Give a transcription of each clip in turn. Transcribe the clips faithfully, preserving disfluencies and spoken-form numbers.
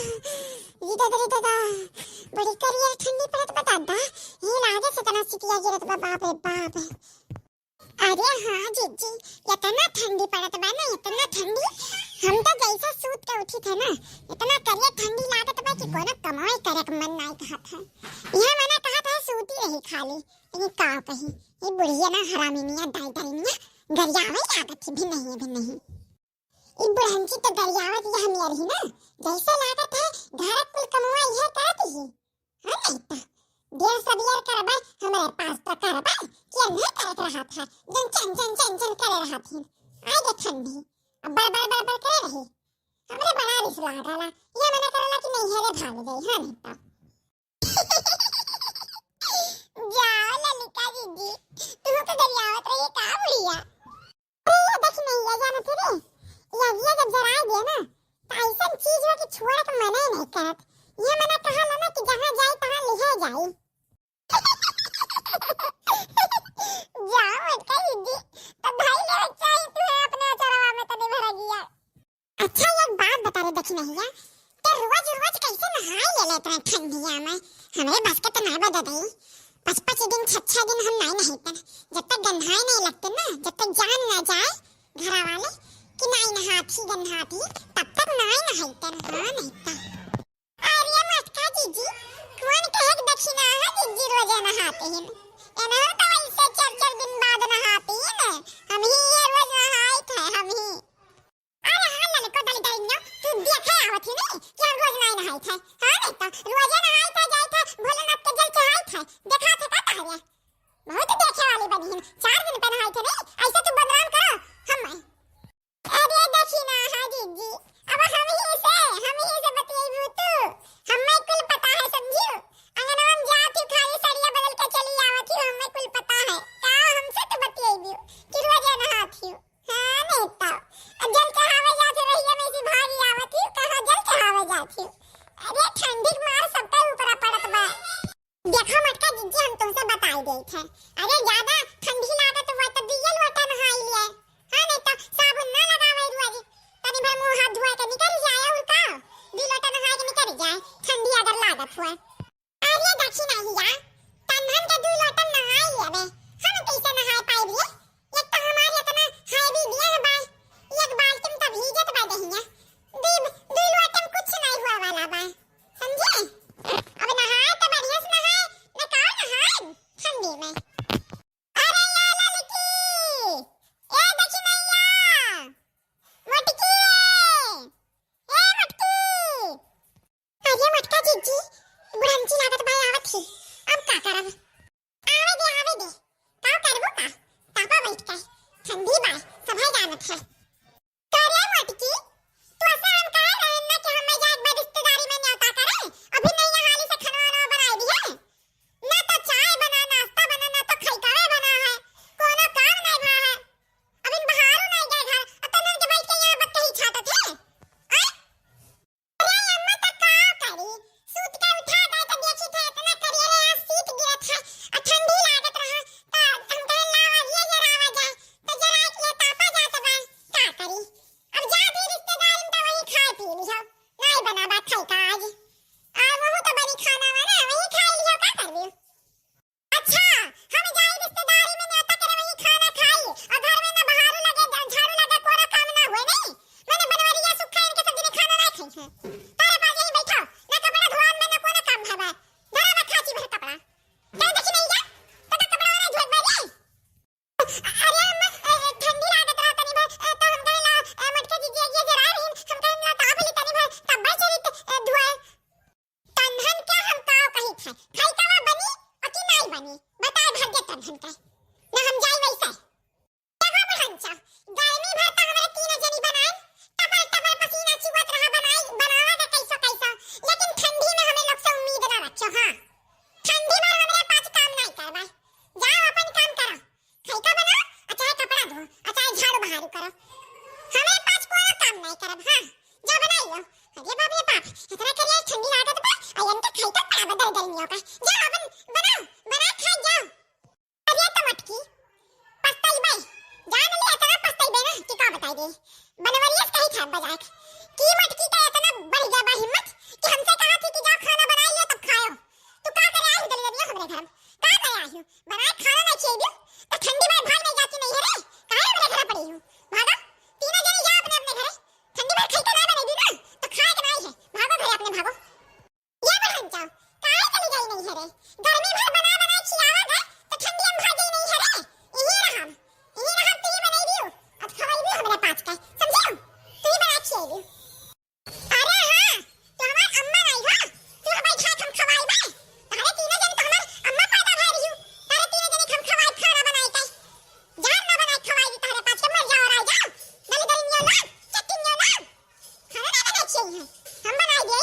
ई दादा रे दादा, बड़ी करियर ठंडी पड़त बा दादा। ये लागे से तना सिटिया गिरत बा, बाप रे बाप। अरे हाँ जिज्जी, इतना ठंडी पड़त बा ना, इतना ठंडी। हम तो जैसे सूत के उठी थे ना, इतना करियर ठंडी लागत बा कि कोनो कमाई करे के मन नाई कहत है। यहाँ मना कहत है सूती रही खाली, लेकिन का कही, ये बुढ़िया ना हरामिनिया, दाई दाईनिया गरियावे लागत ही भी नहीं, भी नहीं। ई बुढ़ंची तो गरियावत या हम यार ही ना, जैसे लागत है घर कुल कमवा यह करत ही। हाँ नहीं तो देर सबियर करबे, हमरे पास तो करबे, के नहीं करत रहत है, जन चन चन चन चन करे रहत ही। आए दे ठंडी, अब बड़ बड़ बड़ बड़ करे रही। हमरे बड़ा रिस लागला, ये मना करला कि नहीं है रे भाग जाई, हाँ नहीं तो। जाओ ललिका दीदी, तू तो गरियावत रही का बुढ़िया? अरे ये देख नहीं, ये जानत रे, ये अगिया जब जराए दे ना, तो ऐसन चीज हो कि छोड़े के मने नहीं करत। ये मना कहा ला ना कि जहाँ जाई तहाँ लिहे जाई। जा मोटका दीदी, तो भाई ले बच्चा ही तू है अपने अचरवा में तनी भर गया। अच्छा, एक बात बता रे दखिनहिया, ते रोज रोज कैसे नहाए ले लेत रहे ठंडिया में? हमरे बस के तो ना बा ददई। पाँच पाँच दिन, छह छह दिन हम नाई नहाइतन, जब तक गंधाए नहीं लगते ना, जब तक जान ना जाए घरा वाले कि नाई नहात ही, गंधात ही, तब तक नाई नहाइतन। हाँ नहीं तो। अरे मोटका जीजी, कौन कहे कि दखिना है जीजी रोजे नहाते हैं? एनहु तो वैसे चार चार दिन बाद नहाते हैं ना, हम ही ये रोज नहाए थे, हम ही। अरे हाँ ललको दली दलिन्यो, तू देखे आवत ही नहीं कि हम रोज नाई नहाई थे। हाँ नहीं तो रोजे नहाई थे, जाई थे, भोलेनाथ के जल चढ़ाई थे। देखा थे का तारे? बहुत देखे वाली बनी है। चार दिन पे नहाई थे नहीं, ऐसे तू बदनाम करो हम। अरे दखिना, हाँ जीजी, अब हम ही से, हम ही से बतियाइबू तू। हमें कुल पता है समझियो। अंगनवा में जात ही खाली सड़िया बदल के चली आवत ही, हमें कुल पता है। का हमसे तू बतियाइबू कि रोजे नहात ही? हाँ, नहीं तो। अब जल चढ़ावे जात रहिया में से भागी आवत ही, कहाँ जल चढ़ावे जात ही? अरे, ठंडी के मार सबके ऊपर पड़त बा। देखो मोटका जीजी, हम तुमसे बताई देत है। अरे, ज्यादा ठंडी लागत हुआ तो दुइये लोटा नहाई लिए। हाँ, नहीं तो साबुन ना लगावे रोज। तनी भर मुंह हाथ धोए के निकल जाए और का? दुई लोटा नहाए के निकल जाए, ठंडी अगर लागत हुआ। अरे दखिनहिया, तन्हन के दुई लोटन नहाई लेबे, हम कैसे नहाए पाइब रे? एक तो हमार इतना heavy देह बा, एक बाल्टी में तो भीजत बा देहिया। दुई, दुई लोटन कुछ नहीं हुआ वाला बा, समझे? अब नहाए तो बढ़िया से नहाए, न का नहाए ठंडी में। अरे या ललकी, ए दखिनहिया, मोटकी रे, ए मोटकी। अरे मोटका जीजी, बुढ़ंची लागत बा आवत ही। अब का करब? आवे दे, आवे दे। का करबो का? तापा बैठ के। ठंडी बा, सभे जानत है। का रे मोटकी, तू ऐसे हम कहे रहे ना कि हमें जाए एक बार रिश्तेदारी में न्योता करे? अभी नहीं हाली से खाना वाना बनाए दिए। ना तो चाय बना, नाश्ता बना, ना तो खैकावे बना है। कोनो काम नहीं भा है। अभी बहारू नहीं गए घर। अतनन के बैठ के यहाँ बतकही छाटत है। आय? अरे अम्मा, त का करी? सूत के उठा दे त देखी थे इतना करियर है, आज शीत गिरत है, आ ठंडी लागत रहा, त हम कहे लावा ये जरावा जाए, त जरा के तापा जात बा, का करी? अब जा भी रिश्तेदारी में त वही खाए पी लिहो, नाई बना बा खाई का आज, आ वहू तो बनी खाना वाना, वही खाए लिहो, का करबी? अच्छा, हम जाई रिश्तेदारी में न्योता करे, वही खाना खाई, और घर में ना बहारू लगे, ना झाड़ू लगे, कोनो काम ना हुए नहीं। मैंने बनवरिया सुखा इनके सब दिन खाना ना खाई है। तारे पास यहीं बैठो, ना कपड़ा धोआ में ना कोनो काम है बा। धरा बा खाची भर कपड़ा। क्या देखी नहीं जा? तो कपड़ा वाला झोंक मारी। अरे अम्मा, अ, ठंडी लागत रहा तनी भर, अ, तो हम कहे ला, अ, मटके दीजिए, ये जरा रही, हम कहे ला ताप ली तनी भर, तब चली त, अ, धोए। तन्हन के हम काव कहित है, खैकावा बनी अ कि नाई बनी, बताए भाग्य तन्हन के। न हम जाई वैसे। देखो बुढ़ंचा, गर्मी भर त हमरे तीन जनी बनाए, टपर टपर पसीना चुवत रहा बनाई, बनावा के कैसो कैसो, लेकिन ठंडी में हमें लोग से उम्मीद ना रखो, हाँ। ठंडी भर हमरे पास काम नाई करवाए, जाओ अपन काम करो। खैका बनाओ, आ चाहे कपड़ा धो, आ चाहे झाड़ू बहारू करो। हमें पास कोनो काम नहीं करब, हाँ, जा बनाई लो। अरे बाप रे बाप, इतना करिया ठंडी लागत बा, आ इनके खैका बड़ा बदल गई नियो का। जा अपन बनाओ, बना खा जाओ। अरे तो मटकी, पछताई बे, जान ले इतना पछताई बे ना, कि का बताई दे। बनवरियस कही था बजाक, कि मटकी का इतना बढ़ गया बा हिम्मत, अरे हाँ, तो हमार अम्मा नाई हो, तू हमार भाई खाए हम खवाई बे। तहरे तीनों जन तो हमार अम्मा पैदा भय रही हो। तहरे तीनों जन हम खवाई खाना बनाई के। जहर ना बनाई खवाई दी तहरे पास के मर जाओ राजा। दलिदरिनिया लोग, चट्टिनिया लोग। खाना ना बनाई चाहिए। हम बनाई दे।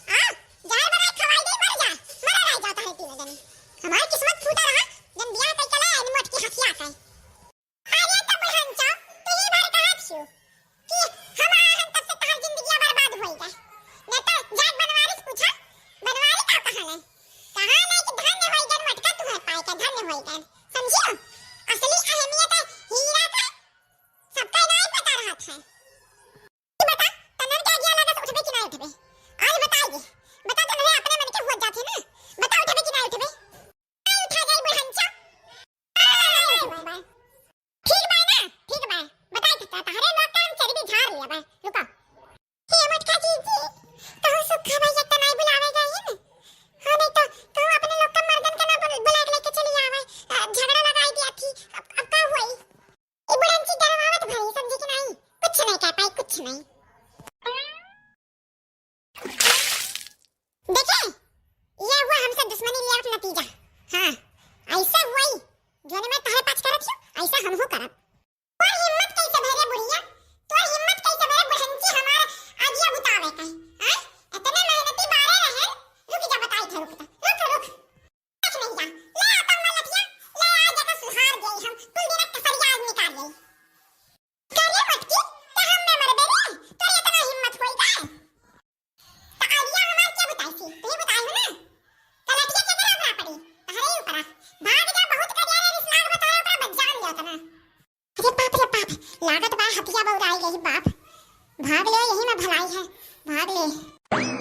आ, जहर बनाई खवाई दे मर जा। मर राजा तहरे तीनों जन। हमार किस्मत फूटा रहा, जन बियाह कई कला एन मोट की हंसिया के। अरे तो बुढ़न चाव, तू ही भर कहत छियो कि हम आए हम तब से तहार जिंदगिया बर्बाद होई गए। न तो जात बनवारी से पूछा, बनवारी का कहा नहीं? कहा नहीं कि धन्य होई गए, मटका तू है पाए के धन्य होई गए। समझियो? असली अहमियत है हीरा का, सबका नहीं पता रहत है। तू बता, तनन के आगिया लगा से उठबे कि नहीं उठबे? आज बताइए। बता तो नहीं, अपने मन के हुआ जाते ना। बता उठबे कि नहीं उठबे? उठा जाई बुढ़ंचा। ठीक बा ना, ठीक बा। बताई तो तहरे लोग के हम चर्बी झाड़ लिया बा। रुको। हे मटका जीजी, कहूँ सुखा भैया के नाई बुलावे गई है ना? हाँ, नहीं तो कहूँ अपने लोग के मर्दन के ना बुल-, बुला के लेके चली आवे। अ, झगड़ा लगाई दिया थी। अब, अब का हुई? ई बुढ़ंची डरवावत भरी, समझी कि नहीं? कुछ नहीं कह पाई, कुछ नहीं। देखे, ये हुआ हमसे दुश्मनी लिया का नतीजा। हाँ, ऐसा हुआ ही, जोने मैं तहरे पास करत हूँ, ऐसा हम हो करब। तोर हिम्मत कैसे भरे बुढ़िया, तोर हिम्मत कैसे भरे बुढ़ंची हमार आगिया बुतावे का, हाँ? इतने मेहनती बारे रहे, रुक जा बताई थे, रुक जा, रुक, रुक। कुछ नहीं जा, ले आता हूँ मैं लठिया, ले आ जाकर सुधार दे हम, कुल दिन का सरिया आज निकाल ले। करे मटकी, तो हम में मरबे रे, तोर इतना हिम्मत होई का? त आइडिया हमार के बताई थी? तू ही बताई हो ना? त लठिया के करे ओकरा पड़ी? तहरे ही ऊपरा। भाग जा, बहुत करिया रे रिसलाग बताया ओकरा बजान लिया तना। अरे बाप रे बाप, लागत बा हथिया बौराई गई बाप। भाग ले, यही में भलाई है, भाग ले।